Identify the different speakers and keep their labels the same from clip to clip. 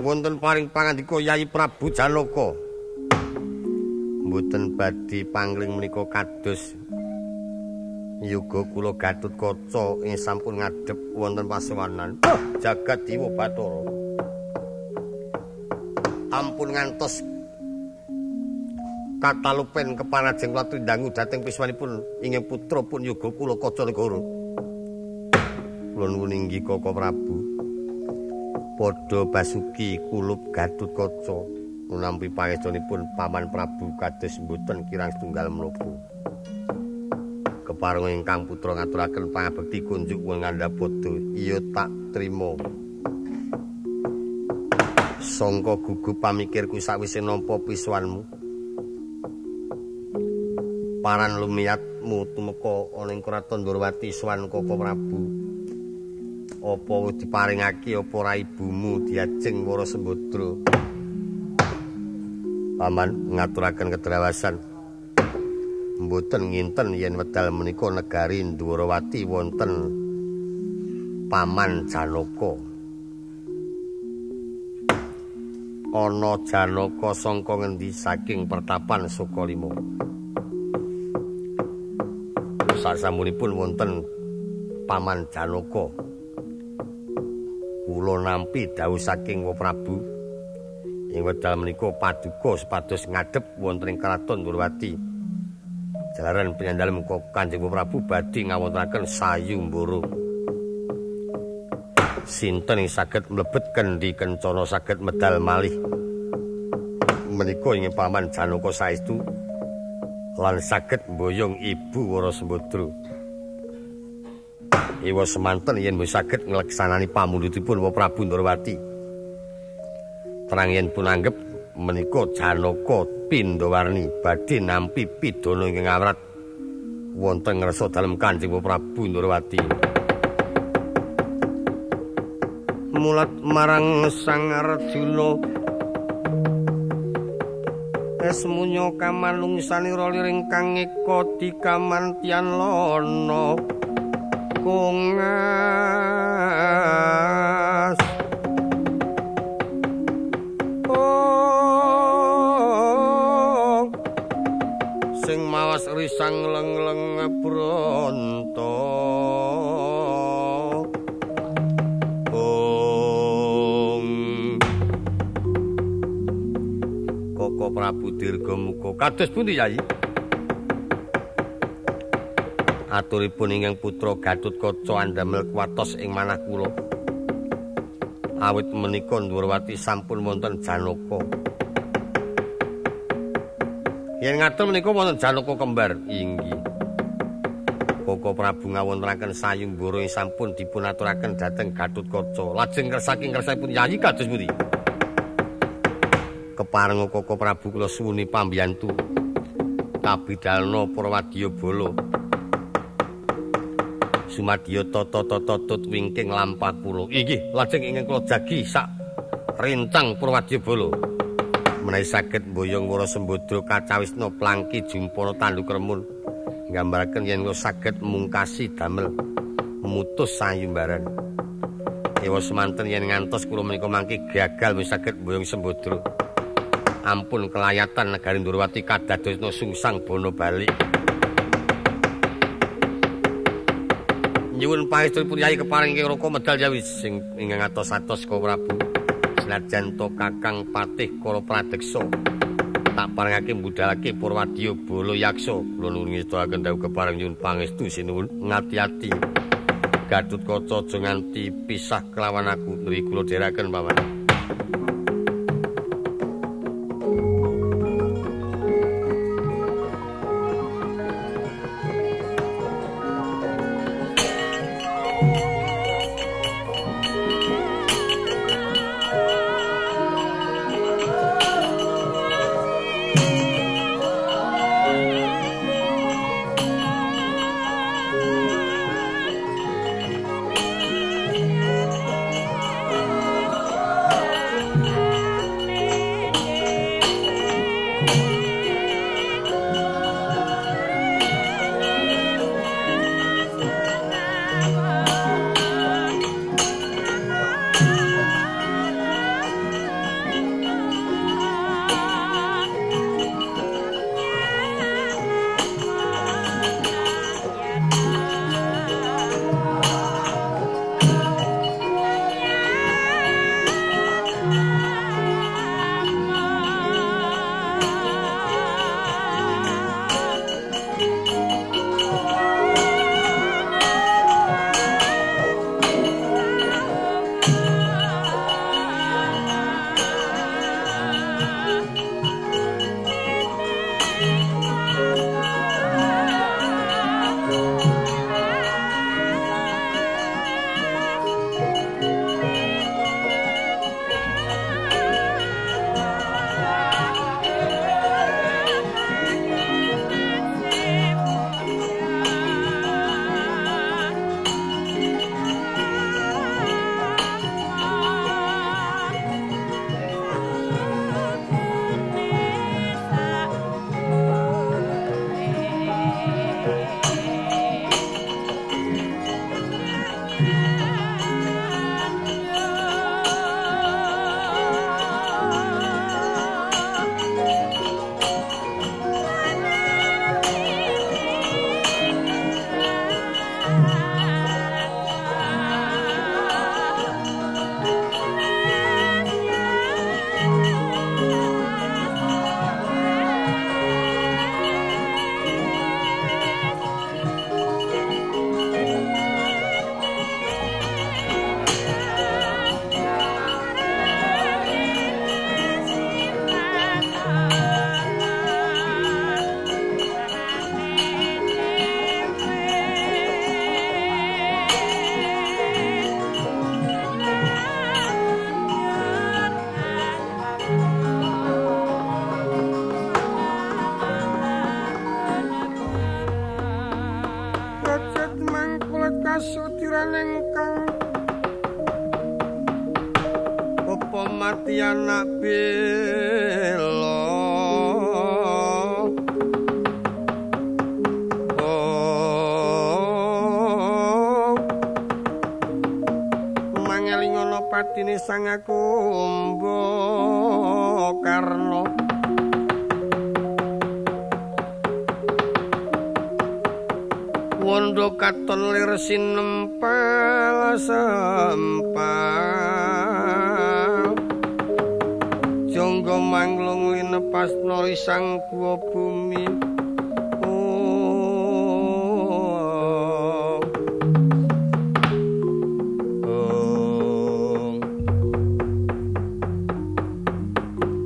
Speaker 1: Wonten paring pangandika Yayi Prabu Janaka. Mboten badhe pangling menika kados yoga kula Gatotkaca ing sampun ngadhep wonten pasewanan jagat Dewa Bathara. Ampun ngantos katalupen keparajeng kula tindangu dhateng piswanipun ingkang putra pun yoga kula Kaca Negara. Kula nuwun inggih Kaka Prabu. Padha basuki kulup Gatotkaca nampi pangestunipun Paman Prabu kados mboten kirang setunggal menapa. Kepareng ingkang putra ngaturaken pangabekti kunjuk ngandhap padha, iya tak trima. Sangka gugup pamikirku sakwise nampa pisuwanmu. Paran lumiyatmu tumeka ana ing kraton Ndorowati sowan Kaka Prabu. Apa diparingake apa ora ibumu diajeng Wara Sembadra? Paman ngaturaken kedrawasan. Mboten nginten yen wedal menika negari Ndwarawati wonten Paman Janaka. Ana Janaka sangka ngendi saking pertapan Sukalima. Sasampunipun wonten Paman Janaka. Kula nampi dawuh saking Wa Prabu ing wedal menika paduka supados ngadhep wonten ing kraton Ndorowati. Jalaran penyandalem Kanjeng Wa Prabu badhe ngawontenaken sayumbara. Sinten ing saged mlebet kendhi kencana saged medal malih. Menika ing Paman Janaka saestu lan saged mboyong Ibu Wara Sembadra. Ewa semanten yen mboten saged ngleksanani pamundhutipun Wa Prabu Ndorowati. Terang yen pun anggep menika Janaka Pindawarni badhe nampi pidana ingkang awrat wonten ngrasa dalem Kanjeng Wa Prabu Ndorowati. Mulat marang Sang Arjuna esmunya kamanungsanira liring kang eka dikamantian lana kongas. Oh, sing mawas risang leng-leng bronto. Kaka Prabu Dirgamuka kados pundi Yayi? Aturipun ingkang putra Gatotkaca andamel kuwatos ing manah kula. Awit menika Ndwarawati sampun wonten Janaka. Yen ngaten menika wonten Janaka kembar. Inggih. Kaka Prabu ngawontenaken sayumbara ing sampun dipunaturaken dhateng Gatotkaca. Lajeng saking kersanipun Yayi kados pundi? Keparenga Kaka Prabu kula suwuni pambiyantu kabidalna para wadyabala. Sumadya tata-tata tut wingking lampah kula. Inggih, lajeng ingkang kula jagi sak rencang Purwadyabala. Menawi saged mboyong Wara Sembadra kacawisna plangki jumpana tanduk remun, nggambaraken yen kula saged mungkasi damel mutus sayumbaran. Ewa semanten yen ngantos kula menika mangke gagal wis saged mboyong Sembadra. Ampun kelayatan negari Ndorowati kadadosna sungsang bono balik. Nyuwun pangestupun Yayi kepareng ingkang raka medal jawi sing ingkang atos-atos Kaka Prabu. Senajan to Kakang Patih Kala Pradeksa tak parengake mbudalake Purwadya Bala Yaksa. Kula nuwun ngestoaken dawuh kepareng nyuwun pangestu sinuwun ngati-ati. Gatotkaca aja nganti pisah kelawan aku nri kula dherekaken paman. Mati anak bela oh mangelingono patine Sang Kumbakarna wondo katon lir sinempel sempal jonggo manglung linepas nori sang guwa bumi. Oh, oh.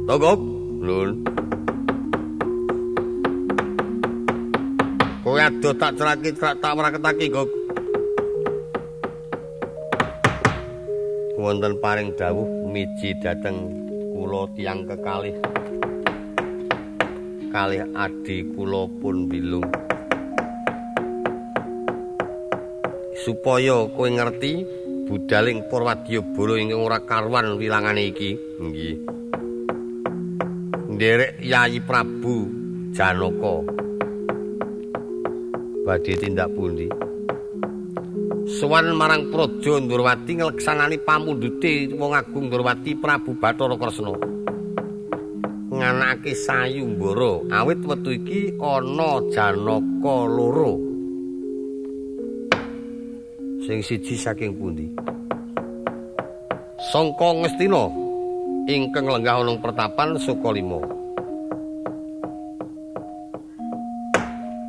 Speaker 1: Togok, lun. Kowe adoh tak ceraki tak wraketake, Gok. Wonten paring dawuh miji dhateng kula tiyang kekalih kalih adi kula pun bilung supaya kowe ngerti budaling Purwadyabala ingkang ora karuan wilangane iki. Nggih. Nderek Yayi Prabu Janaka badhe tindak pundi? Sowan marang Praja Ndorowati ngleksanani pamundhute wong agung Ndorowati Prabu Bathara Kresna. Nganakake sayumbara awit wektu iki ana Janaka loro. Sing siji saking pundi? Sangka Ngastina ingkang lenggah ana pertapan Sukalima.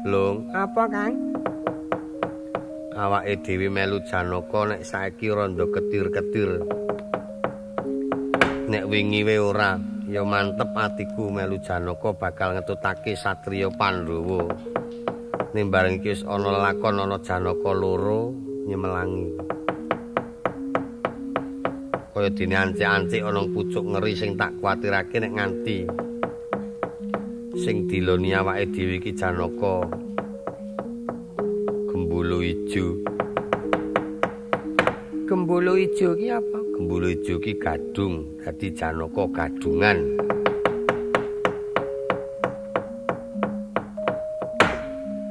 Speaker 1: Lung, apa Kang? Awake dhewe melu Janaka nek saiki rada ketir-ketir. Nek wingi wae ora, ya mantep atiku melu Janaka bakal ngetutake satriya Pandhawa. Ning bareng iki wis ana lakon ana Janaka loro nyemelangi. Kaya dene ancik-ancik ana pucuk ngeri sing tak kuwatirake nek nganti sing diloni awake dhewe iki Janaka Gembolo ijo. Gembolo ijo ki apa? Gembolo ijo ki gadung, dadi Janaka gadungan.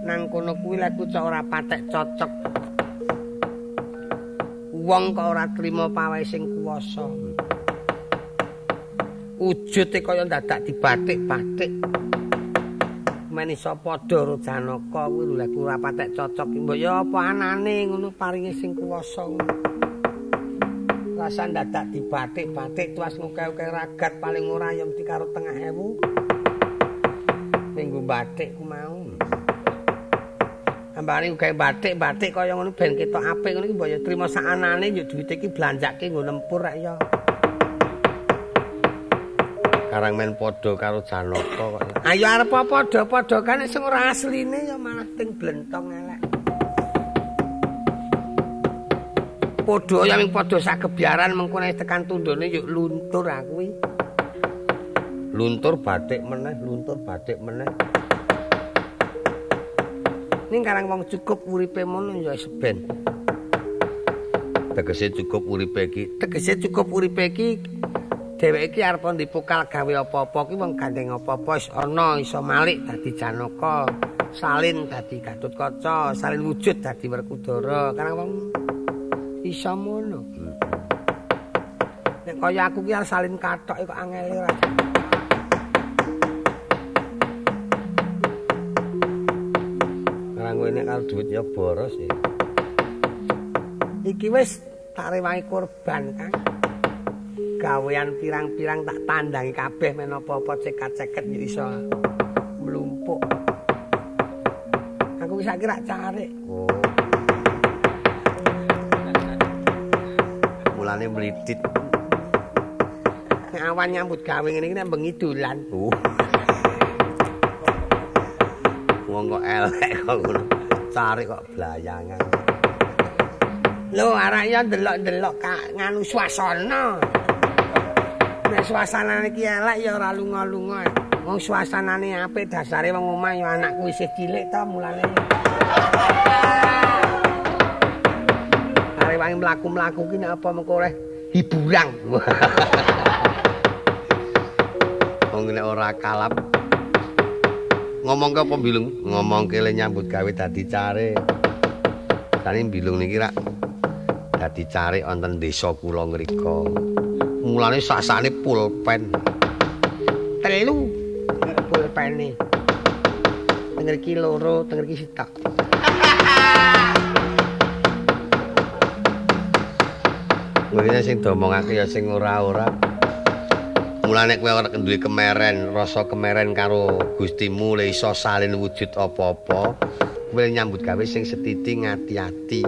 Speaker 1: Nang kono kuwi lek cok ora patek cocok. Wong kok ora trima pawai sing kuwasa. Wujute kaya dadak dibatik-batik. Men iso padha karo Janaka kuwi lho lek ora patek cocok mbok ya apa anane ngono paringe sing kuwasa. Rasa dadak dibatik-batik tuas ngukeh-ukeh ragat paling ora ya mesti karo 5.000. Minggu batik ku mau. Ambane gawe batik-batik kaya ngono ben ketok apik ngono iki mbok ya trima sakanane ya duwite iki blanjake nggo nempur rek ya. Karang men padha karo Janaka kok. Ayo arep padha-padha kan sing ora asline ya malah ting blentong elek. Padha ya ming padha sagebiaran mengko nek tekan tundone yo luntur aku kuwi. Luntur batik meneh, luntur batik meneh. Ning karang wong cukup uripe mono ya wis ben. Tegese cukup uripe iki, tegese cukup uripe iki. Dheweke iki arep dipukal gawe apa-apa ki wong gandeng apa-apa wis ana iso malik dadi Janaka, salin dadi Gatotkaca, salin wujud dadi Werkudara. Karang wong
Speaker 2: Iso ngono. Nek kaya aku ki arep salin kathok kok angele ora.
Speaker 1: Ora ngene karo duit ya boros ya.
Speaker 2: Iki wis tak rewangi korban, Kang. Gawean pirang-pirang tak tandangi kabeh men apa-apa cekat-ceket yo iso mlumpuk. Aku wis saiki rak carik.
Speaker 1: Oh. Mulane mlidit.
Speaker 2: Nek awan nyambut gawe ngene iki nek bengi dolan.
Speaker 1: Oh. Wong kok elek kok ngono. Carik kok blayangan.
Speaker 2: Lho arek ya ndelok-ndelok nganu suasana. Nek suasanane iki elek ya ora lunga-lunga. Wong suasanane apik dasare wong omah ya anakku isih cilik to mulane. Arek wangi mlaku-mlaku ki nek apa mengko oleh hiburan.
Speaker 1: Wong nek ora kalap. Ngomong ke apa Bilung? Ngomong ke le nyambut gawe dadi carik. Sane Bilung niki rak dadi carik wonten desa kula ngrika. Mulane sak-sakne pulpen.
Speaker 2: 3 pulpene. Teng ngriki 2, teng ngriki 1.
Speaker 1: Ngene sing diomongake ya sing ora-ora. Mulane kowe ora duwe kemeren, rasa kemeren karo Gustimu le iso salin wujud apa-apa. Kowe nyambut gawe sing setiti ngati-ati.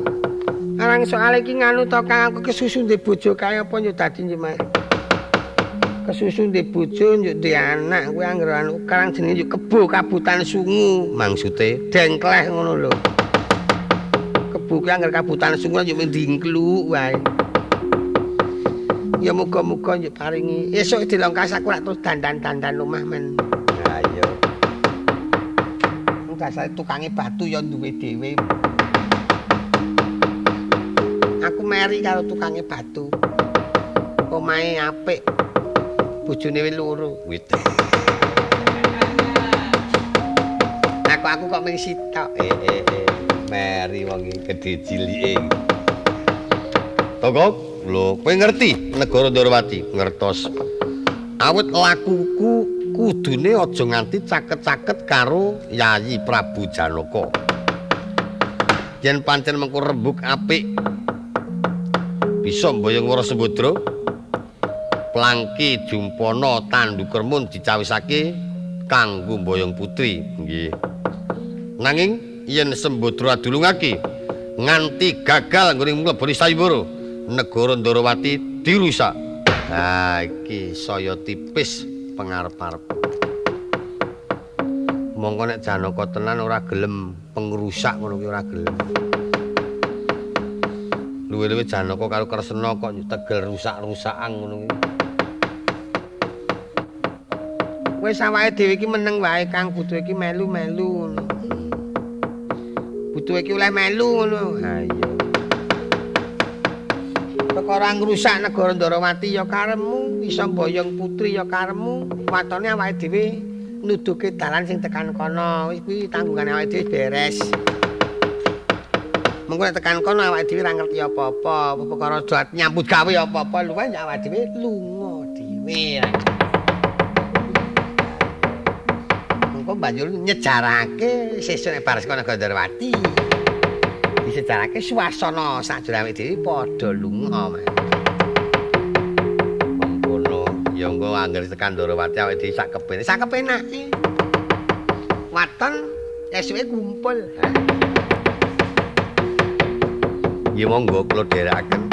Speaker 2: Arang soal iki nganu to Kang, aku kesusu ndek bojo kae apa yo dadi nyemek. Kesusu ndek bojo njuk ndek anak kowe anggere anu karang jenenge yo kebo kabutan sungu.
Speaker 1: Maksude
Speaker 2: dengkleh ngono lho. Kebo ki anggere kabutan sungu yo ndingkluk wae. Ya muga-muga njuk paringi. Esuk dilongkas aku lak terus dandan-dandan omah men.
Speaker 1: Ha iya.
Speaker 2: Wong dasare tukange batu ya duwe dhewe. Aku meri karo tukange batu. Omahe apik. Bojone wis 2.
Speaker 1: Wit.
Speaker 2: Aku kok mung sitok.
Speaker 1: Meri wong iki gedhe cilike. Togok, lho, kowe ngerti negara Ndorowati? Ngertos. Awit lakuku kudune aja nganti caket-caket karo Yayi Prabu Janaka. Yen pancen mengko rembug apik bisa mboyong Wara Sembadra, Plangki Jumpana Tandu Kermun dicawisake kanggo mboyong putri. Nggih. Nanging yen Sembadra adulungake nganti gagal nggone mleboni sayembara, negara Ndorowati dirusak. Ha iki saya tipis pengarep-arep. Mongko nek Janaka tenan ora gelem pengrusak ngono ki ora gelem. Luwe-luwe Janaka karo Kresna kok tegel rusak-rusakan ngono kuwi.
Speaker 2: Wis awake dhewe iki meneng wae Kang, butuh iki melu-melu ngono. Butuh iki oleh melu ngono.
Speaker 1: Ha iya.
Speaker 2: Perkara ngrusak negara Ndorowati ya karepmu, iso mboyong putri ya karepmu. Watone awake dhewe nuduhke dalan sing tekan kono. Wis kuwi tanggungane awake dhewe beres. Mengko nek tekan kono awake dhewe ora ngerti apa-apa, perkara nyambut gawe apa-apa luwih awake dhewe lunga dhewe. Mengko banjur nyejarake sesuk nek bar saka negara Ndorowati. Disejarake swasana sakjroning awake dhewe padha lunga.
Speaker 1: Mengkono ya engko anggere tekan Ndorowati awake dhewe sak kepenak.
Speaker 2: Sak kepenake. Waton esuke kumpul.
Speaker 1: Nggih monggo kula dherekaken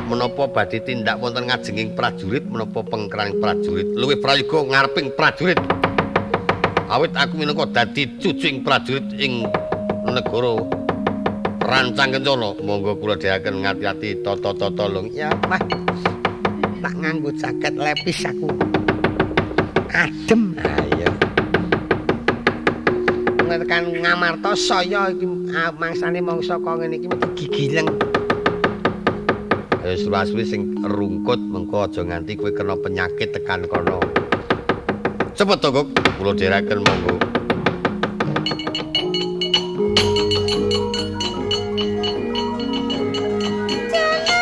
Speaker 1: menapa badhe tindak wonten ngajenging prajurit menapa pengkraning prajurit luwih prayoga ngareping prajurit. Awit aku minangka dadi cucuing prajurit ing negara Rancang Kencana. Monggo kula dherekaken ngati-ati tata-tata lung.
Speaker 2: Ya wah. Tak nganggo jaket lepis aku. Adem.
Speaker 1: Ha iya.
Speaker 2: Tekan Ngamarta saya iki mangsane mangsa kaya ngene iki mesti gigileng.
Speaker 1: Ayo suwi-suwi sing rungkut mengko aja nganti kowe kena penyakit tekan kono. Cepet to, Gok. Kula dherekaken monggo.
Speaker 3: Jangan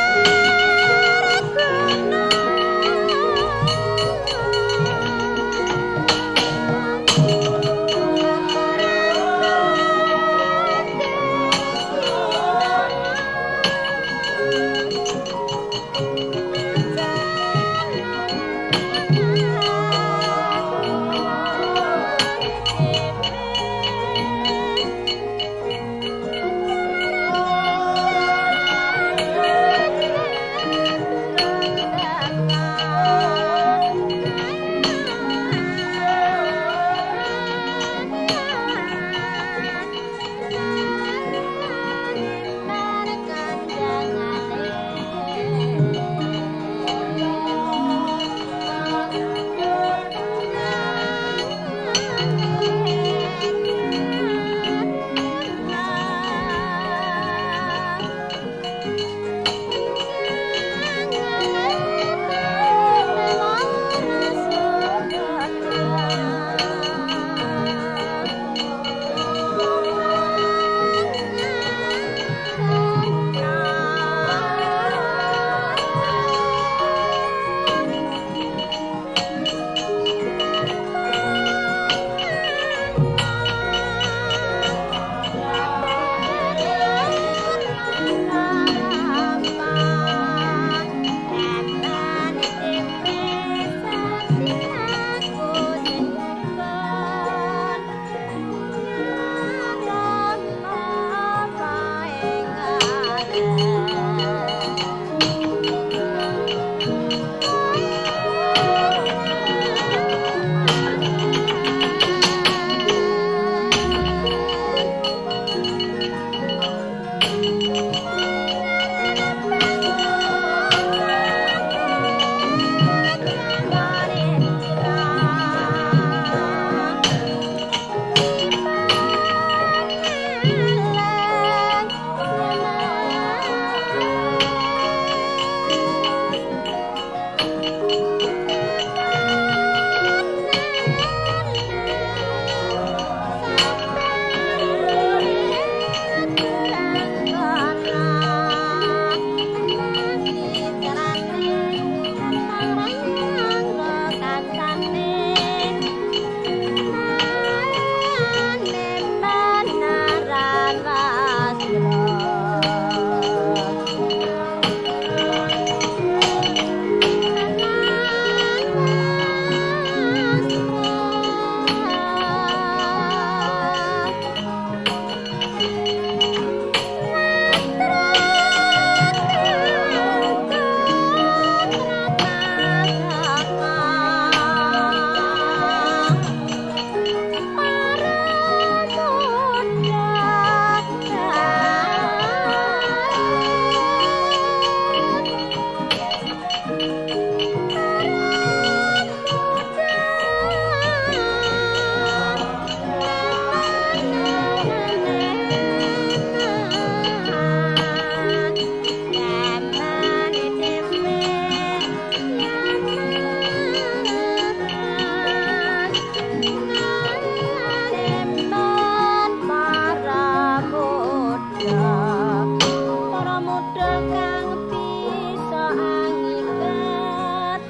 Speaker 3: kang bisa angiket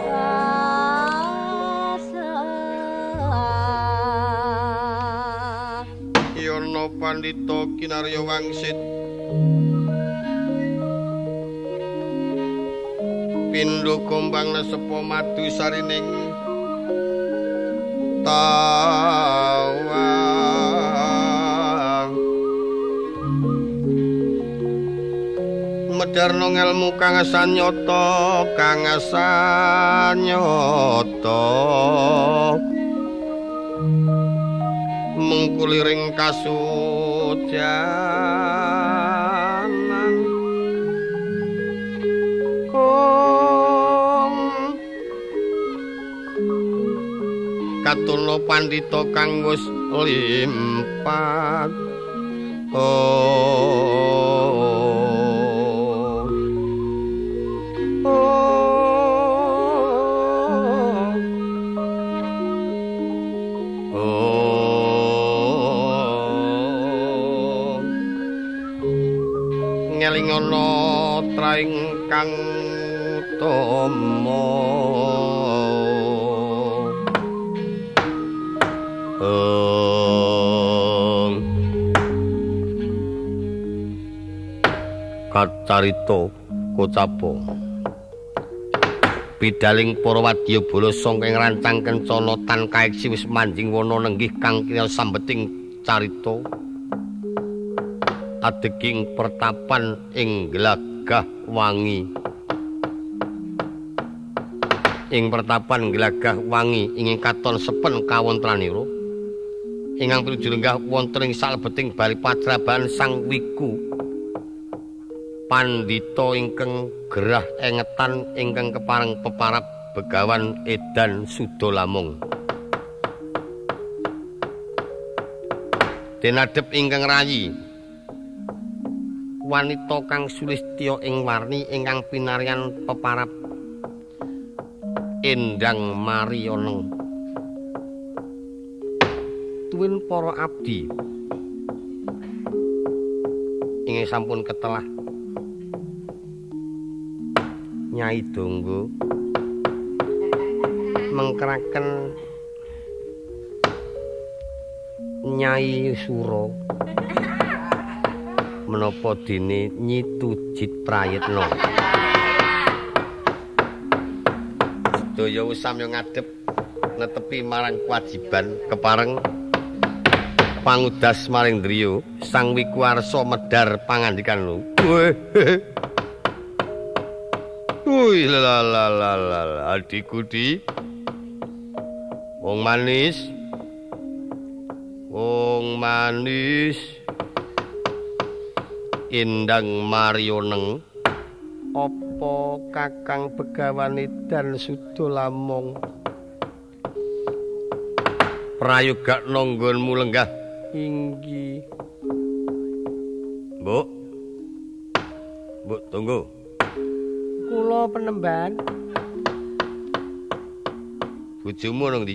Speaker 3: rasa.
Speaker 1: Yono pandhita kinarya wangsit pindho gombang nesepa madu sarining tawang medharna ngelmu kang asanyata kang asanyata mengkuliring kasujanan. Katuna pandhita kang wis limpat. Oh, oh, oh, ngelingono traing kang utama. Kacarita kocapa bidaling para wadyabala sangka ing rancang kencana tan kaeksi wis manjing wana nenggih kang kinal sambeting carita adeging pertapan ing Glagah Wangi. Ing pertapan Glagah Wangi ingkang katon sepen kawontenanira ingkang pinuju lenggah wonten ing salebeting bali padraban Sang Wiku pandhita ingkang gerah engetan ingkang kepareng peparab Begawan Edan Suda Lamung. Denadhep ingkang rayi wanita kang sulistya ing warni ingkang pinaryan peparab Endang Mariyana. Tuwin para abdi ingkang sampun ketelah Nyai Donggo mengkeraken Nyai Sura menapa dene Nyi Tujit Prayitna. Sedaya wis samya ngadhep netepi marang kewajiban kepareng pangudas maring driya Sang Wiku Arsa medhar pangandikan lho. Wih la la la la adikku di wong manis, wong manis Endang Mariyoneng apa kakang Begawan Edan Suda Lamung prayogakna nggonmu lenggah inggih. Mbok, mbok tunggu
Speaker 2: kula penemban.
Speaker 1: Bojomu nang ndi?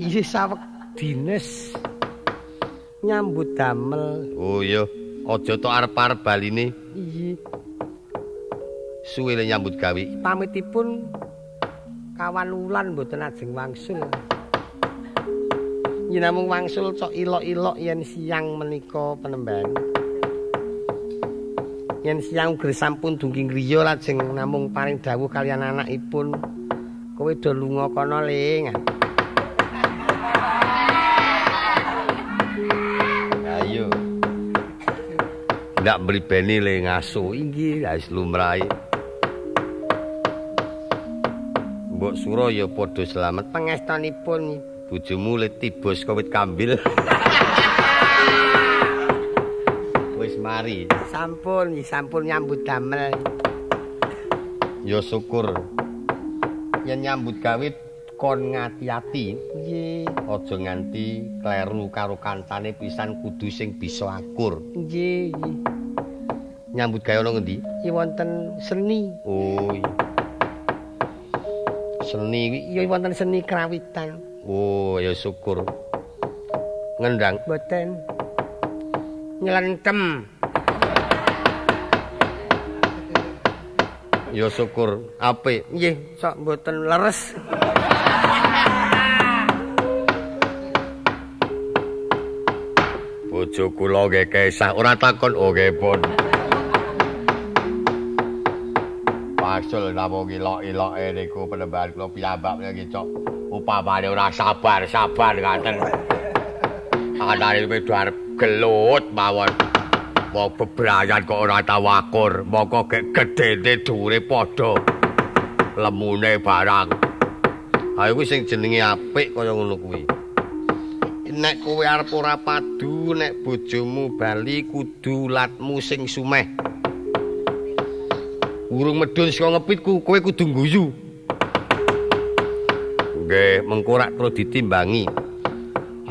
Speaker 2: Isih saweg dines nyambut damel.
Speaker 1: Oh iya, aja tok arep-arep baline.
Speaker 2: Iya.
Speaker 1: Suwe le nyambut gawe.
Speaker 2: Pamitipun kawan wulan mboten ajeng wangsul. Yen namung wangsul cok ilok-ilok yen siang menika penemban. Yen siang uga sampun dugi griya lajeng namung paring dawuh kaliyan anakipun, kowe do lunga kono le.
Speaker 1: Ayo. Ndak mribeni le ngaso inggih wis lumrahe. Mbok Sura ya padha slamet
Speaker 2: pangestonipun.
Speaker 1: Bojomu le tiba saka wit kambil. Wis mari.
Speaker 2: Sampun, sampun nyambut damel.
Speaker 1: Ya syukur. Yen nyambut gawe kon ngati-ati.
Speaker 2: Nggih.
Speaker 1: Aja nganti kleru karo kancane pisan kudu sing bisa akur.
Speaker 2: Nggih, nggih.
Speaker 1: Nyambut gawe ana ngendi?
Speaker 2: Iki wonten seni.
Speaker 1: Oh iya. Seni kuwi
Speaker 2: ya wonten seni krawitan.
Speaker 1: Oh ya syukur. Ngendang
Speaker 2: mboten. Nyelentem.
Speaker 1: Ya syukur, apik.
Speaker 2: Nggih, sok mboten leres.
Speaker 1: Bojo kula nggih kesah, ora takon. Oh nggih pun. Pasul namung ilok-iloke niku penembahan kula piyambak niki cok. Upamane ora sabar-sabar ngaten. Anane kuwi arep gelut mawon. Wong bebrayan kok ora tau akur, mongko gek gedene dhuwure padha lemune barang. Ha kuwi sing jenenge apik kaya ngono kuwi. Nek kowe arep ora padu, nek bojomu bali kudu latmu sing sumeh. Urung medhun saka ngepitku, kowe kudu ngguyu. Nggih, mengko rak terus ditimbangi.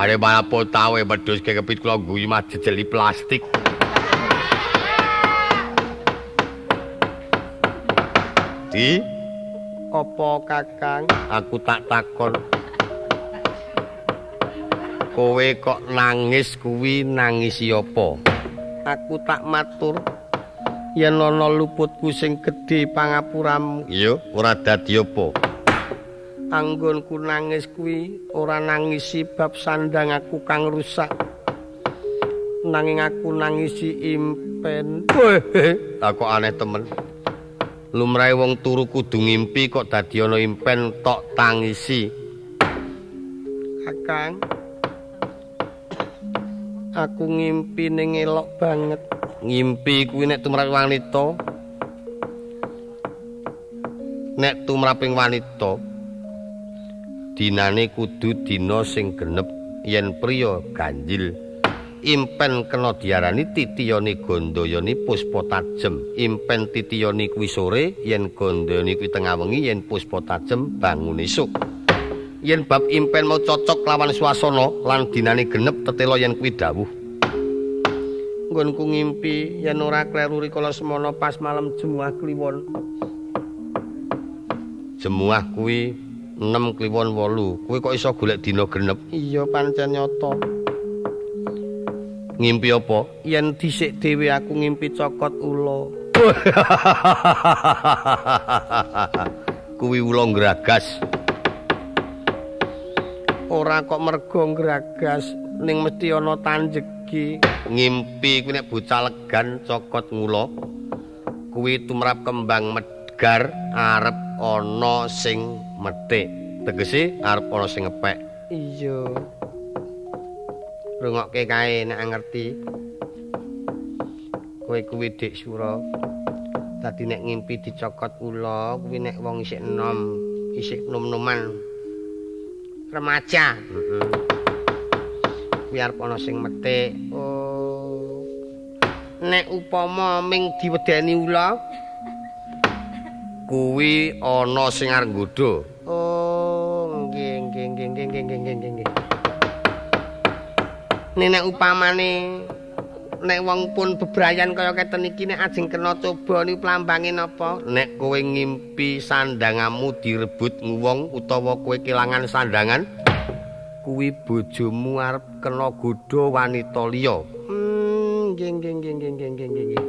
Speaker 1: Are malah potawe medhun saka ngepit kula ngguyu mah jejeli plastik. Di
Speaker 2: apa Kakang?
Speaker 1: Aku tak takon. Kowe kok nangis kuwi nangisi apa?
Speaker 2: Aku tak matur yen ana luputku sing gedhe pangapuramu.
Speaker 1: Iya, ora dadi apa.
Speaker 2: Anggonku nangis kuwi ora nangisi bab sandang aku kang rusak. Nanging aku nangisi impen.
Speaker 1: Aku aneh temen. Lumrahe wong turu kudu ngimpi kok dadi ana impen tok tangisi.
Speaker 2: Kakang, aku ngimpi ning elok banget.
Speaker 1: Ngimpi kuwi nek tumrap wanita. Nek tumraping wanita dinane kudu dina sing genep, yen priya ganjil. Impen kena diarani titiyane gandayani puspa tajem. Impen titiyane kuwi sore, yen gandayani kuwi tengah wengi, yen puspa tajem bangun esuk. Yen bab impen mau cocok lawan swasana lan dinane genep tetela yen kuwi dawuh.
Speaker 2: Nggonku ngimpi yen ora kleru rikala semono pas malam Jemuah Kliwon.
Speaker 1: Jemuah kuwi 6 Kliwon 8. Kuwi kok iso golek dina genep?
Speaker 2: Iya pancen nyata.
Speaker 1: Ngimpi apa?
Speaker 2: Yen dhisik dhewe aku ngimpi cokot ula.
Speaker 1: Kuwi ula ngragas.
Speaker 2: Ora kok mergo ngragas, ning mesti ana tanjegi.
Speaker 1: Ngimpi kuwi nek bocah legan cokot ngula, kuwi tumrap kembang medgar arep ana sing methik. Tegese arep ana sing ngepek.
Speaker 2: Iya. Rungokke kae nek ngerti. Kowe kuwi Dik Sura. Dadi nek ngimpi dicokot ula, kuwi nek wong isih enom, isih nom-noman. Remaja. Heeh. Kuwi arep ana sing methik. Oh. Nek upama ming diwedeni ula,
Speaker 1: kuwi ana sing arep nggodha.
Speaker 2: Oh, nggih nggih nggih nggih nggih nggih nggih. Nek upamane nek wong pun bebrayan kaya keten iki nek ajeng kena coba niku plambange napa?
Speaker 1: Nek kowe ngimpi sandangamu direbut wong utawa kowe kelangan sandangan, kuwi bojomu arep kena godha wanita liya.
Speaker 2: Nggih nggih nggih nggih nggih nggih.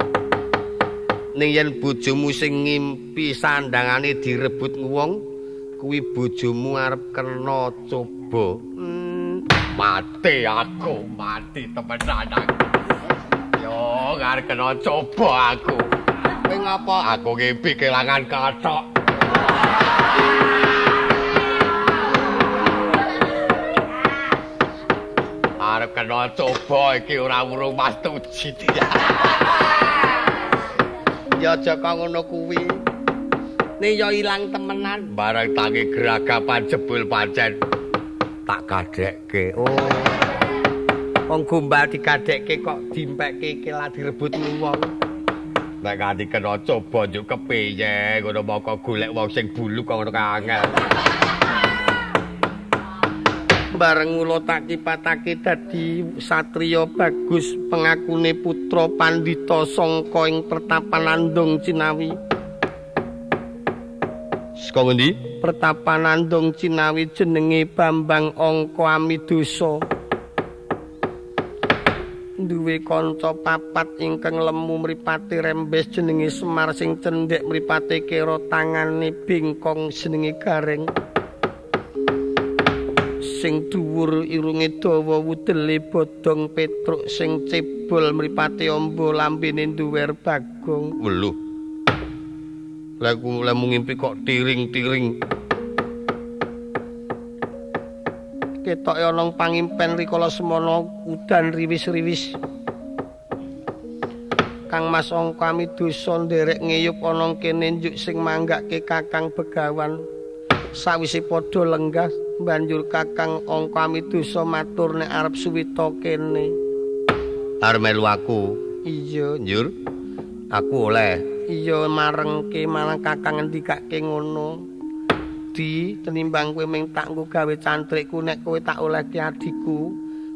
Speaker 1: Ning yen bojomu sing ngimpi sandangane direbut wong, kuwi bojomu arep kena coba. Mati aku, mati temenan aku. Yo, arep kena coba aku. Kowe ngapa? Aku ngimpi kelangan kathok. Arep kena coba iki ora urung mas tuji.
Speaker 2: Ya aja kok ngono kuwi. Ning ya ilang temenan.
Speaker 1: Bareng tangi geragapan jebul pancen tak kadhekke.
Speaker 2: Oh. Wong gombal dikadhekke kok dimpekke iki lah direbut wong.
Speaker 1: Nek nganti kena coba njuk kepiye ngono moko golek wong sing bulu kok ngono angel.
Speaker 2: Bareng kula tak kipatake dadi satriya bagus pengakune putra pandhita sangka ing pertapan Andong Cinawi.
Speaker 1: Saka ngendi?
Speaker 2: Pertapan Andong Cinawi jenenge Bambang Angka Amidosa. Duwe kanca papat ingkang lemu mripate rembes jenenge Semar, sing cendhek mripate kera tangane bingkong jenenge Gareng, sing dhuwur irunge dawa wudele bodong Petruk, sing cebol mripate amba lambene duwer Bagong.
Speaker 1: Lho. Lah ku lemu ngimpi kok tiring-tiring.
Speaker 2: Ketoke ana pangimpen rikala semana udan riwis-riwis. Kang Mas Angka Amidosa nderek ngeyup ana kene njuk sing manggake Kakang Begawan. Sawise padha lenggah banjur Kakang Angka Amidosa matur nek arep suwita kene.
Speaker 1: Arep melu aku.
Speaker 2: Iya,
Speaker 1: njur aku oleh.
Speaker 2: Iya marengke malah Kakang ngendikake ngono. Di tenimbang kowe ming tak nggo gawe cantrikku nek kowe tak olehke adhiku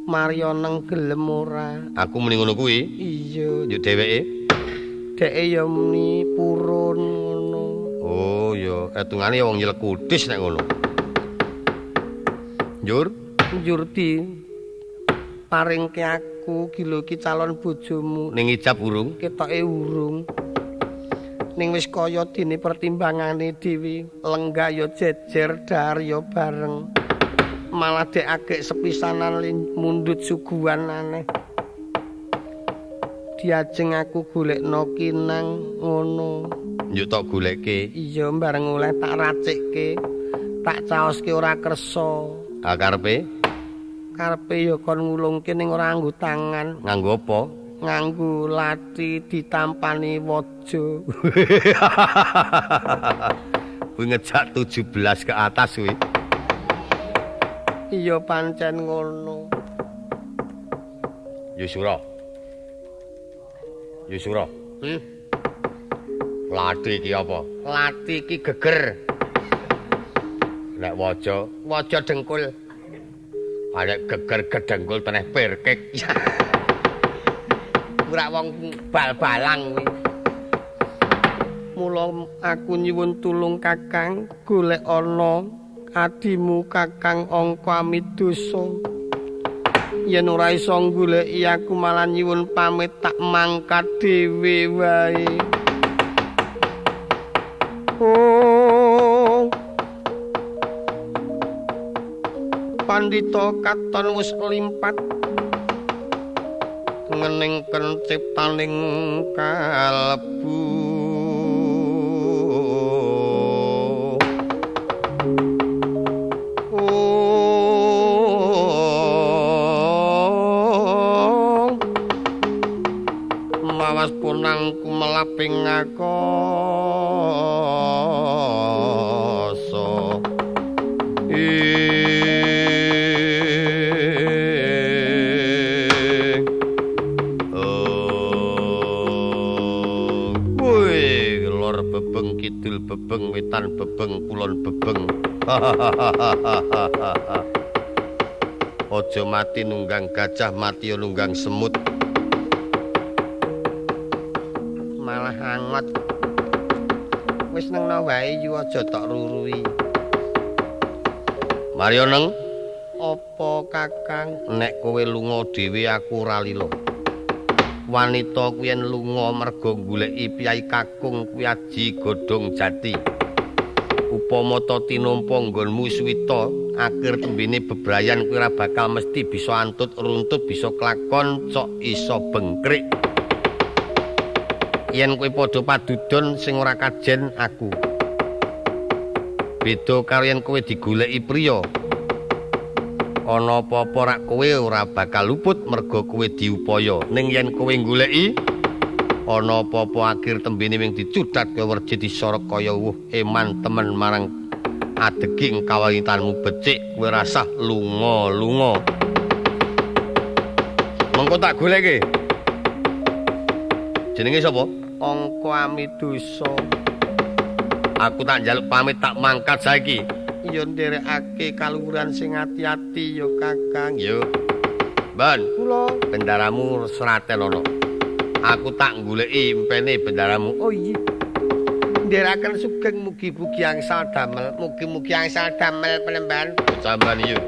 Speaker 2: Maryaneng gelem ora?
Speaker 1: Aku muni ngono kuwi.
Speaker 2: Iya,
Speaker 1: yo dheweke.
Speaker 2: Dheke ya muni purun ngono.
Speaker 1: Oh ya, etungane ya wong nyelekutis nek ngono. Njur,
Speaker 2: njur di paringke aku gilo iki calon bojomu.
Speaker 1: Ning ijab urung?
Speaker 2: Ketoke urung. Ning wis kaya dene pertimbangane dhewe, lenggah ya jejer, dhahar ya bareng. Malah dek agek sepisanan mundhut suguhan aneh. Diajeng aku golekno kinang ngono.
Speaker 1: Njuk tok goleke.
Speaker 2: Iya, bareng oleh tak racikke, tak caoske ora kersa.
Speaker 1: Ha karepe?
Speaker 2: Karepe ya kon ngulungke ning ora nganggo tangan.
Speaker 1: Nganggo apa?
Speaker 2: Nganggo lathi ditampani waja.
Speaker 1: Kuwi ngejak 17 ke atas kuwi.
Speaker 2: Iya pancen ngono.
Speaker 1: Yusura. Yusura. Lathi iki apa?
Speaker 2: Lathi iki geger.
Speaker 1: Nek waja,
Speaker 2: waja dengkul.
Speaker 1: Nek geger gedengkul teneh pirkik.
Speaker 2: Ora wong bal-balang kuwi. Mula aku nyuwun tulung Kakang golek ana adimu Kakang Angka Amidosa. Yen ora iso goleki aku malah nyuwun pamit tak mangkat dhewe wae. Oh. Pandita katon wis limpat
Speaker 1: ngening kenciptaning kalbu. Oh, mawas punang kumelaping akasa. Bebeng kidul bebeng wetan bebeng kulon bebeng. Aja mati nunggang gajah, mati nunggang semut.
Speaker 2: Malah angot. Wis nengno wae yu aja tok rurui.
Speaker 1: Maryo neng,
Speaker 2: apa Kakang?
Speaker 1: Nek kowe lunga dhewe aku ora lila. Wanita kuwi yen lunga merga goleki piyai kakung kuwi aji godhong jati. Upama ta tinampa nggonmu suwita, akhir tembene bebrayan kuwi ora bakal mesti bisa antut runtut, bisa klakon, cok iso bengkrik. Yen kowe padha padudon sing ora kajen aku. Beda karo yen kowe digoleki priya. Ana apa-apa rak kowe ora bakal luput merga kowe diupaya. Ning yen kowe goleki ana apa-apa akhir tembene wing dicudat kowe werji disorok kaya wuh eman temen marang adeging kawanitanmu becik kowe rasah lunga-lunga. Mengko tak goleke. Jenenge sapa?
Speaker 2: Angka Amidosa.
Speaker 1: Aku tak njaluk pamit tak mangkat saiki.
Speaker 2: Ya nderekake kaluhuran sing ati-ati ya Kakang.
Speaker 1: Yo. Ben,
Speaker 2: kula
Speaker 1: bendaramu sraten ana. Aku tak goleki impene bendaramu.
Speaker 2: Oh iya. Nderekaken sugeng mugi-mugi angsal damel, mugi-mugi angsal damel penemban.
Speaker 1: Sampeyan yo.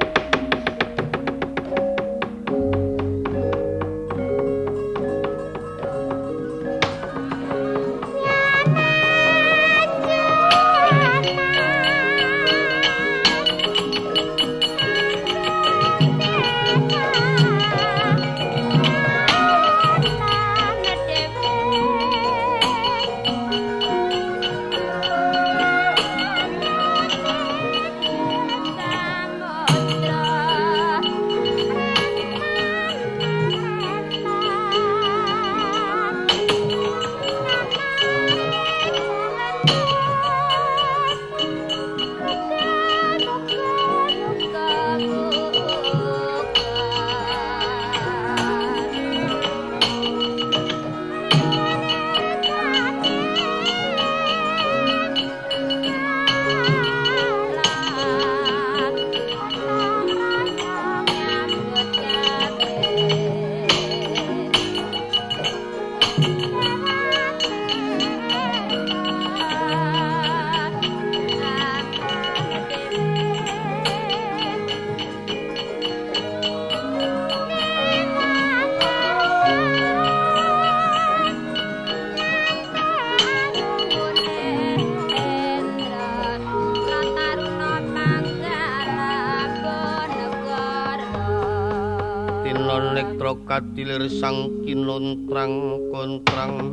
Speaker 1: kadilir sang kinontrang kontrang.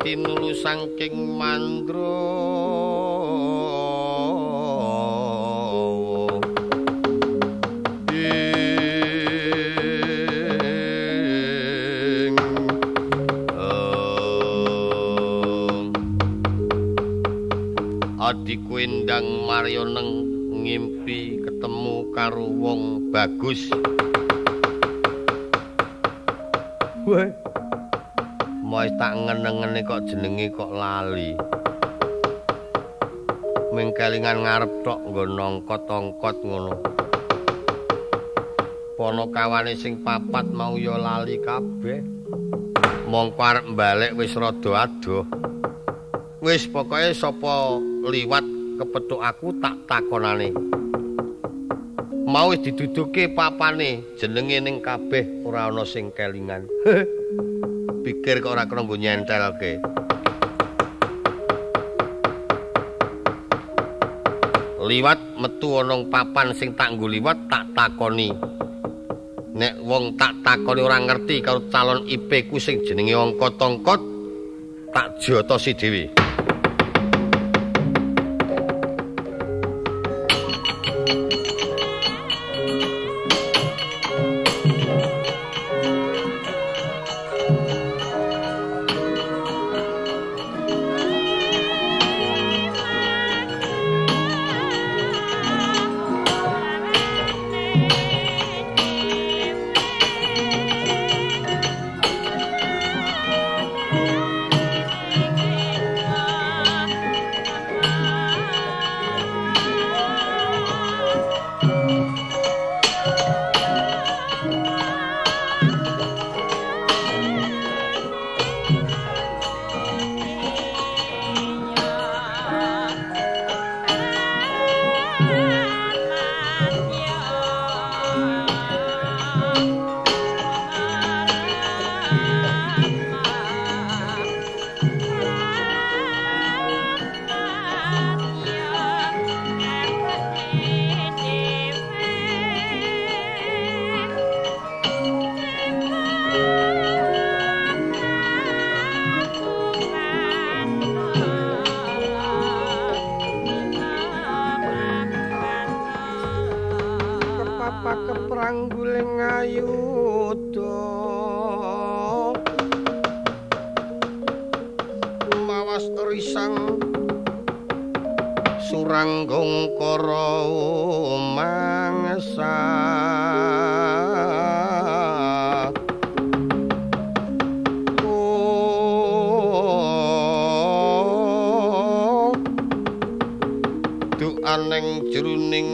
Speaker 1: Tinulu saking mandra ing adhiku Endang Maryoneng ngimpi ketemu karo wong bagus. Weh, mois tak ngene-ngene kok jenenge kok lali. Ming kelingan ngarep tok nggo nongkot-ongkot ngono. Ponokawane sing papat mau ya lali kabeh. Mongko arep balik wis rada adoh. Wis pokoke sapa liwat kepethuk aku tak takonane. Mau wis diduduke papane, jenenge ning kabeh ora ana sing kelingan. Pikir kok ora kena nggo nyentelke. Liwat metu ana papan sing tak nggo liwat tak takoni. Nek wong tak takoni ora ngerti karo calon IP ku sing jenenge Angkot-angkot tak jotosi dhewe.
Speaker 2: Keprangguling ayuda
Speaker 1: mawas risang suranggung kara mangsa duaneng jroning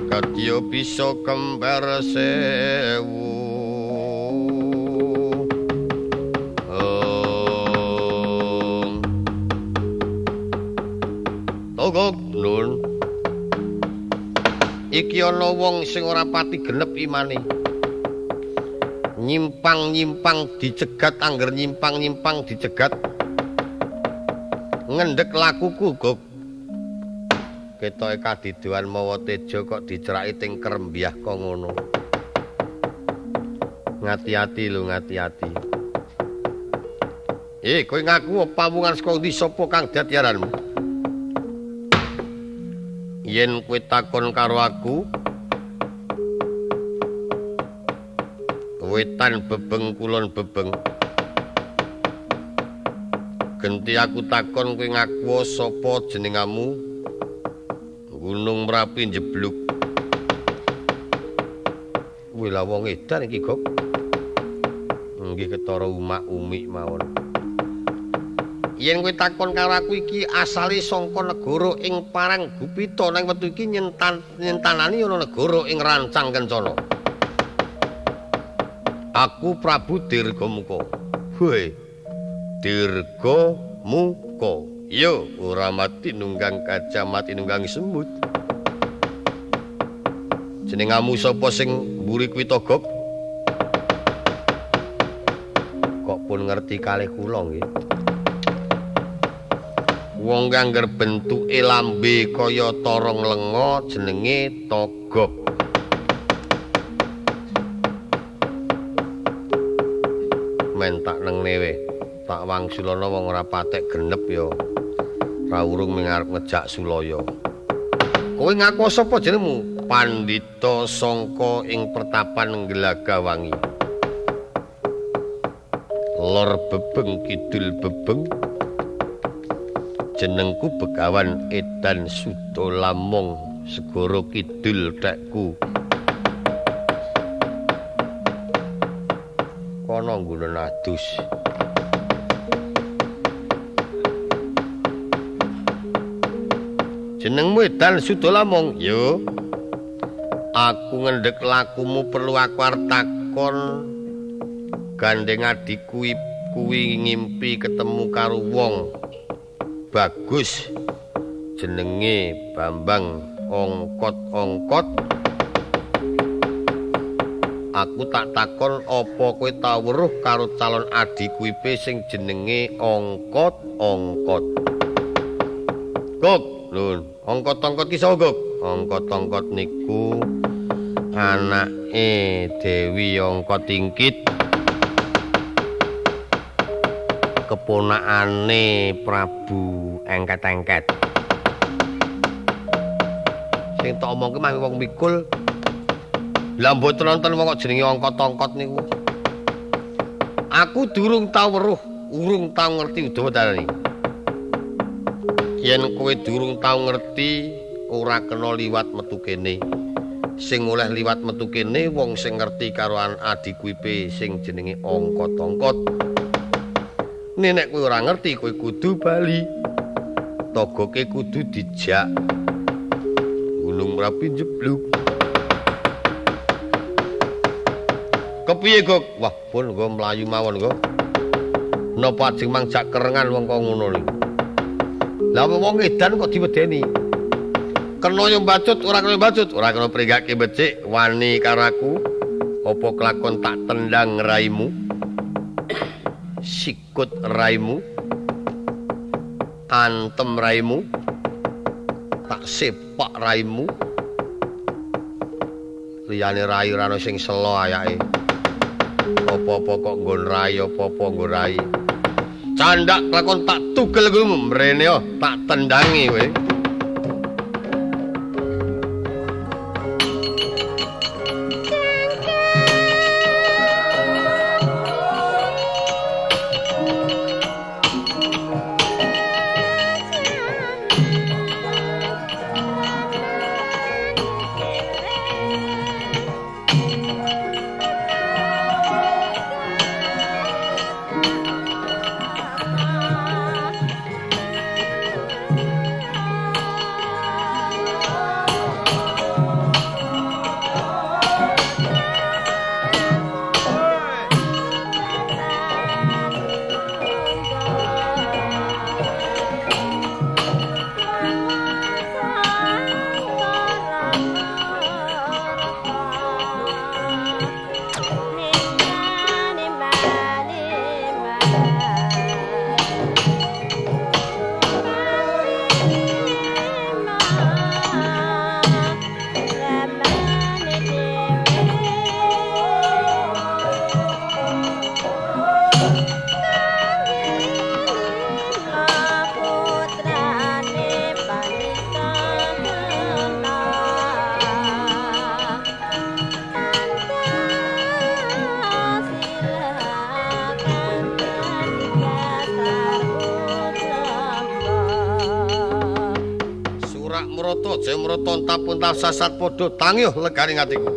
Speaker 1: kadya bisa kembar sewu. Togok nun, iki ana wong sing ora pati genep imane. Nyimpang-nyimpang dicegat, angger nyimpang-nyimpang dicegat. Ngendhek lakuku, Gok. Ketoke kadiduan mawa teja kok diceraki ting krembyah kok ngono. Ngati-ati lho, ngati-ati. Kowe ngaku pawungan saka ndi sapa kang dadi aranmu? Yen kowe takon karo aku, wetan bebeng kulon bebeng. Genti aku takon kowe ngaku sapa jenengamu? Gunung Merapi njeblug. Kuwi lah wong edan iki, Gok. Nggih ketara umak-umik mawon. Yen kowe takon karo aku iki asale saka negara ing Parang Gupita, nang wektu iki nyentanani ana negara ing Rancang Kencana. Aku Prabu Dirgamuka. Hoi. Dirgamuka. Yo, ora mati nunggang kaca, mati nunggang semut. Jenengamu sapa sing mburi kuwi Togok? Kok pun Pun ngerti kalih kula nggih. Wong kang angger bentuke lambe kaya torong lenga jenenge Togog. Men tak nengne we. Tak wangsulana wong ora patek genep ya. Ra urung ming arep ngejak sulaya. Kowe ngaku sapa jenengmu? Pandhita Sangka ing pertapan Nglagawangi. Lor bebeng kidul bebeng. Jenengku Begawan Edan Suda Lamong segara kidul tekku. Kono nggono adus. Jenengmu Edan Suda Lamong? Yo. Aku ngendhek lakumu perlu aku arep takon. Gandeng adikku kuwi ngimpi ketemu karo wong bagus jenenge Bambang Ongkot-ongkot. Aku tak takon apa kowe tau weruh karo calon adikku ipe sing jenenge Ongkot-ongkot. Gok, lho, Ongkot-ongkot ki sapa, Gok? Ongkot-ongkot niku anake Dewi Ongkot Tingkit, keponakane Prabu Engket-engket. Sing tak omongke mah wong mikul. Lah mboten nonton wong kok jenenge Ongkot-ongkot niku. Aku durung tau weruh, urung tau ngerti udawa darani. Yen kowe durung tau ngerti, ora kena liwat metu kene. Sing oleh liwat metu kene wong sing ngerti karo adikku ipe sing jenenge Ongkot-ongkot. Nek kowe ora ngerti, kowe kudu bali. Togoke kudu dijak. Gunung Merapi jeblok. Kepiye, Gok? Wah, pun nggo mlayu mawon, Gok. Napa ajeng mangjak kerengan wong kok ngono niku. Lah wong edan kok diwedeni. Kena yo mbacut, ora kena mbacut, ora kena pringgake becik, wani karo aku. Apa kelakon tak tendang raimu? Sikut raimu, antem raimu, tak sepak raimu. Liyane rai ora ana sing selo ayake. Apa-apa kok nggon rai, apa-apa nggon rai. Candak kelakon tak tugel kuwi mrene yo, tak tendangi kowe. Sasat padha tangyoh legane atiku.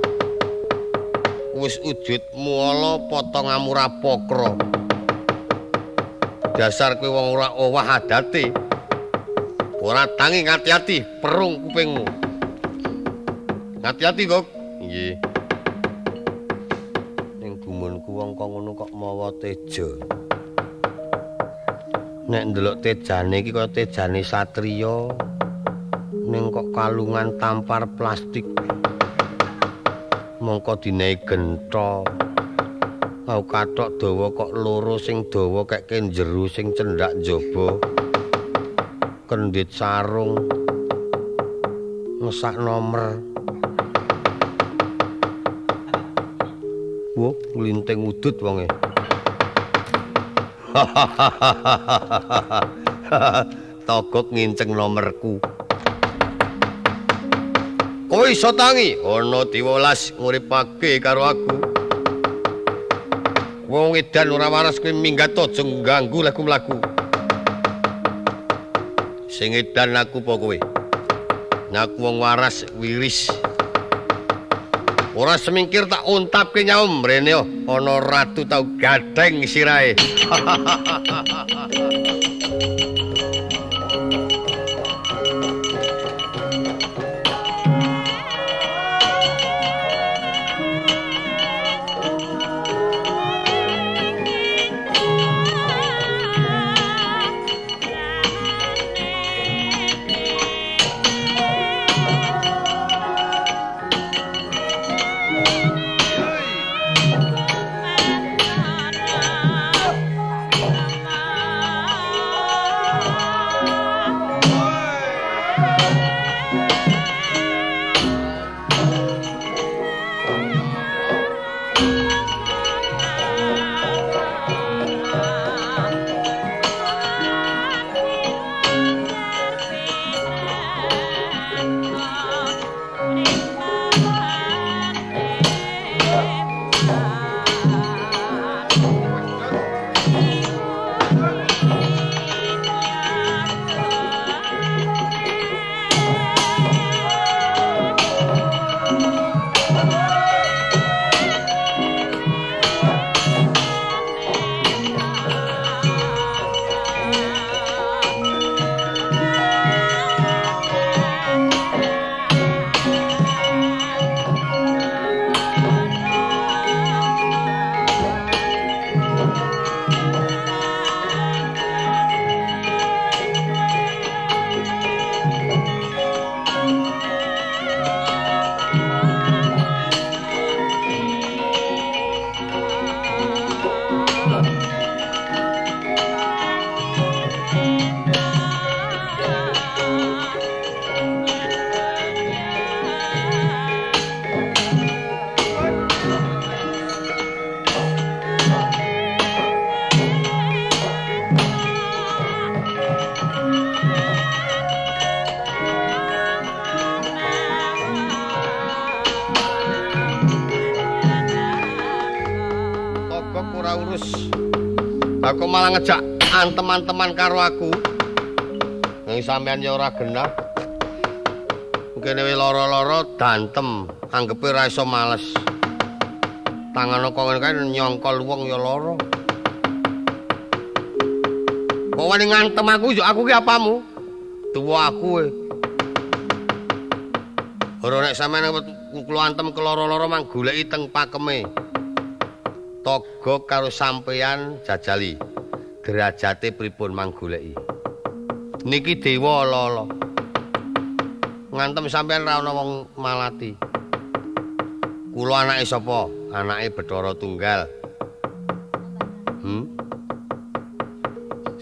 Speaker 1: Wis ujudmu ala potong amura pokro. Dasar kowe wong ora owah adate. Ora tangi ngati-ati perung kupingmu. Ngati-ati kok. Nggih. Ning gumunku wong kok ngono kok mawa teja. Nek ndelok tejane iki kaya tejane satriya. Ning kok kalungan tampar plastik. Mongko dinehi gentha. Aku kathok dawa kok loro, sing dawa kekke jero, sing cendhak njaba. Kendhit sarung. Ngesak nomer. Wah, nglinting udut wonge. Togok nginceng nomerku. Kowe iso tangi ana diwelas nguripake karo aku. Wong edan ora waras kowe minggat aja ngganggu laku mlaku. Sing edan aku apa kowe? Ngaku wong waras wiris. Ora semingkir tak untapke nyaum mrene ana ratu tau gatheng sirahe. Aku malah ngejak teman-teman karo aku. Nang sampean ya ora genah. Kene wis lara-lara dantem, anggepe ora iso males. Tangane kok ngene kae nyongkol wong ya lara. Kok wani ngantem aku yo aku ki apamu? Tuwa aku e. Ora nek sampean kula antem keloro-loro mang goleki teng pakeme. Togok karo sampeyan jajali. Derajate pripun mang goleki. Niki dewa ala-ala. Ngantem sampeyan ra ana wong malati. Kula anake sapa? Anake Bathara Tunggal.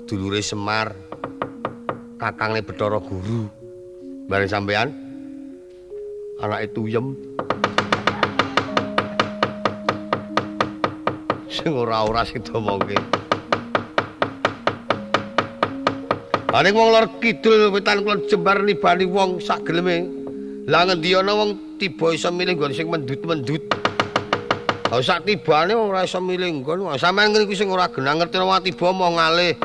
Speaker 1: Sedulure Semar. Kakangne Bathara Guru. Bareng sampeyan anake Tuyem. Sing ora-ora sing diomongke. Ane wong lor kidul wetan kulon jembar nibani wong sak geleme. Lah ngendi ana wong tiba iso milih nggon sing mendut-mendut. Ha sak tibane wong ora iso milih nggon. Sampeyan ngene iku sing ora genah ngerti wong tiba mau ngalih.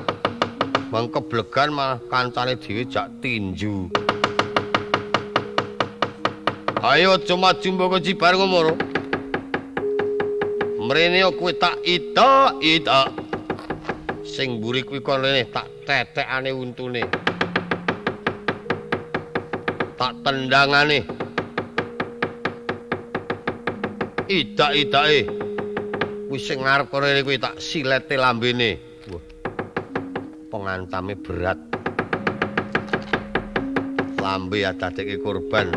Speaker 1: Wong keblegan malah kancane dhewe jak tinju. Ayo aja maju mboko cibar ngono. Mrene kowe tak ita-ita. Sing mburi kuwi kon rene tak tetekane untune. Tak tendangane. Idak-idake. Kuwi sing ngarep rene kuwi tak silete lambene. Wah. Pengancame berat. Lambe adadekke korban.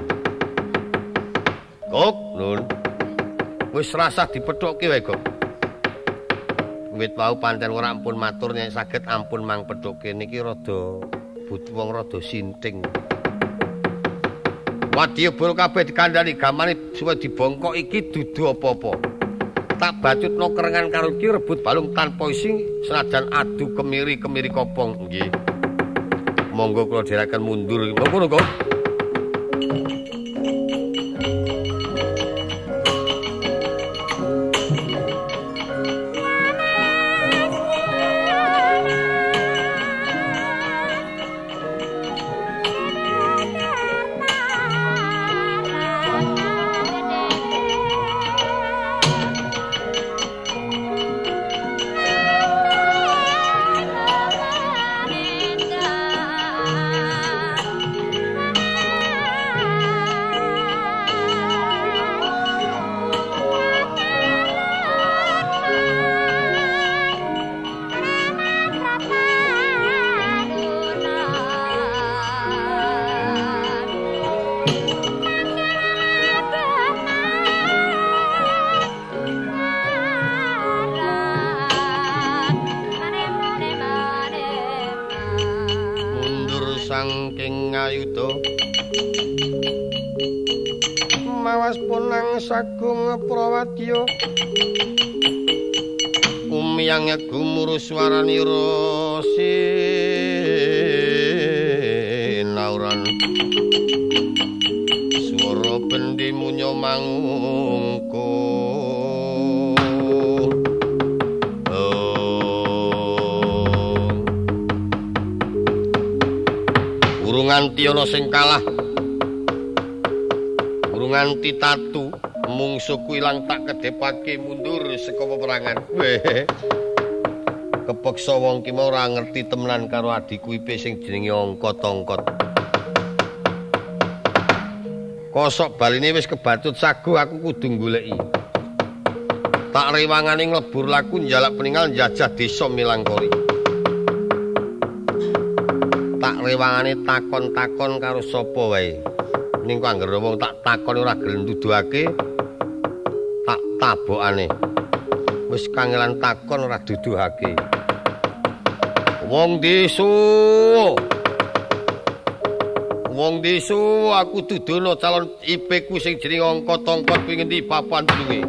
Speaker 1: Kok, Nun. Wis rasah dipethukke wae, Gok. Wit wau pancen ora ampun matur nek saged ampun mang pedhoke niki rada wong rada sinting. Wadyabala kabeh dikandhani gamane suwe dibongkok iki dudu apa-apa. Tak bacutno kerengan karo iki rebut balung tanpa isi senajan adu kemiri-kemiri kopong. Nggih. Monggo kula dherekaken mundur. Monggo monggo. Saking ngayuda mawas punang sagung prawadya umiyang gumuruh swaranira sinauran swara bendi munya mangungkung. Urung nganti ana sing kalah, urung nganti tatu mungsuhku ilang tak kedepake mundur saka peperangan. Kepeksa wong ki mau ora ngerti temenan karo adhiku Ipe sing jenenge Angkot-angkot. Kosok baline wis kebacut sagu, aku kudu goleki. Tak rewangane nglebur laku njalak peninggal njajah desa Milangkori. Tak rewangane takon-takon karo sapa wae. Ning kok anggere wong tak takon ora gelem nuduhake, tak tabokane. Wis kangelan takon ora duduhake. Wong desa. Wong desa aku dudono calon IP ku sing jenenge Angkot-angkot kuwi ngendi papan tulunge.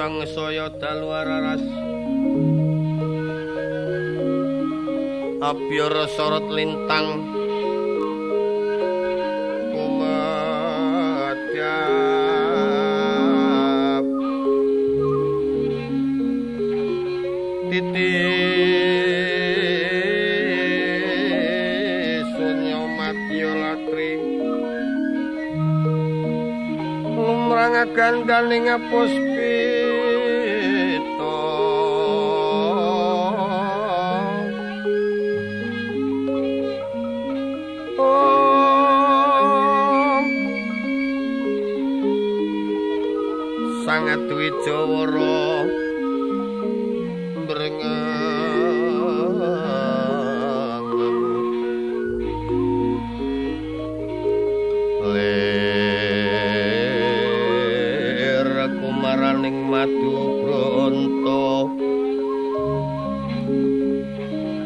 Speaker 1: Sangsaya dalu araras abyara sorot lintang kumandhang. Titi sunya madya latri lumrang gandaning puspita. Om Sang Adwijawara lir kumaraning madu bronto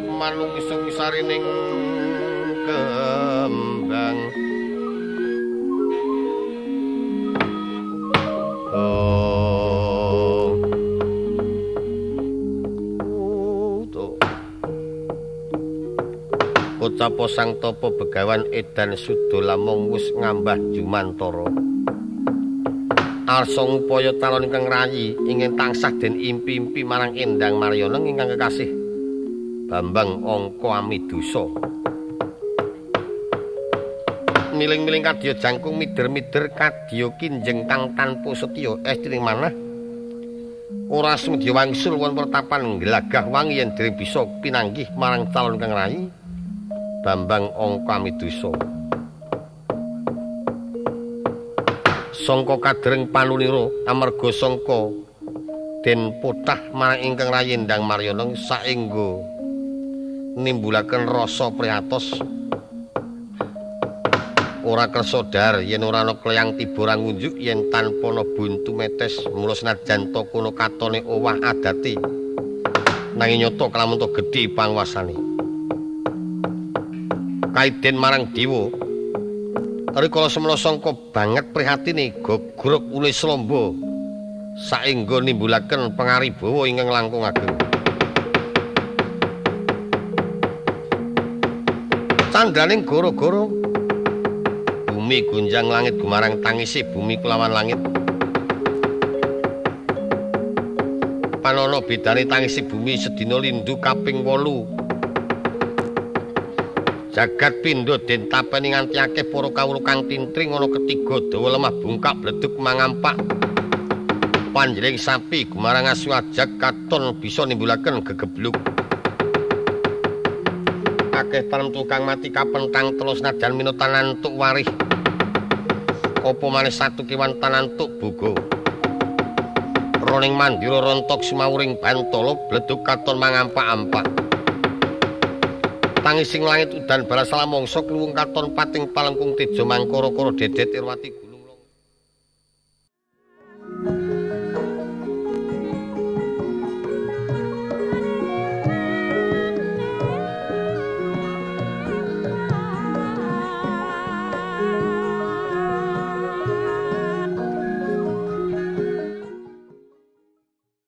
Speaker 1: manungsung sarining kembang. Ucapo sang tapa begawan edan suda lamung wis ngambah jumantara. Arsa ngupaya calon ingkang rayi ingin tansah den impi-impi marang Endang Maryana ingkang kekasih Bambang Angka Amidosa. Miling-miling kadya jangkung mider-mider kadya kinjeng kang tanpa setya estri manah ora sumedya wangsul wonten pertapan glagah wangi yen dereng bisa pinanggih marang calon ingkang rayi Bambang Angka Amidosa. Sangka kadereng panulira amarga sangka den pothah marang ingkang rayi Endang Maryana saengga nimbulaken rasa prihatos. Ora kersa dhahar yen ora ana kleyang tiba ora ngunjuk yen tanpa ana buntu metes mula senajan ta kono katone owah adate nanging nyata kalamun ta gedhe panguwasane. Kaiden marang dewa rikala semana sangka banget prihatine gogrok ulis lamba saengga nimbulaken pangaribawa ingkang langkung ageng. Candraning goro-goro bumi gunjang langit gumarang tangise bumi kelawan langit. Panono bedane tangise bumi sedina lindu kaping 8. Jagat pindha den tapeni nganti akeh para kawula kang tintring ana ketiga dawa lemah bungkak bledug mangampak. Panjling sapi gumarang asu ajag katon bisa nimbulaken gegebluk. Akeh tanem tukang mati kapentang telus najan minutan antuk warih. Apa maneh satu kewan tanantuk boga. Roning mandira rontok sumawuring bantala bledug katon mangampak-ampak. Tangising langit udan balas salamangsa kluwung katon pating palengkung teja mangkara-kara dedet irwati.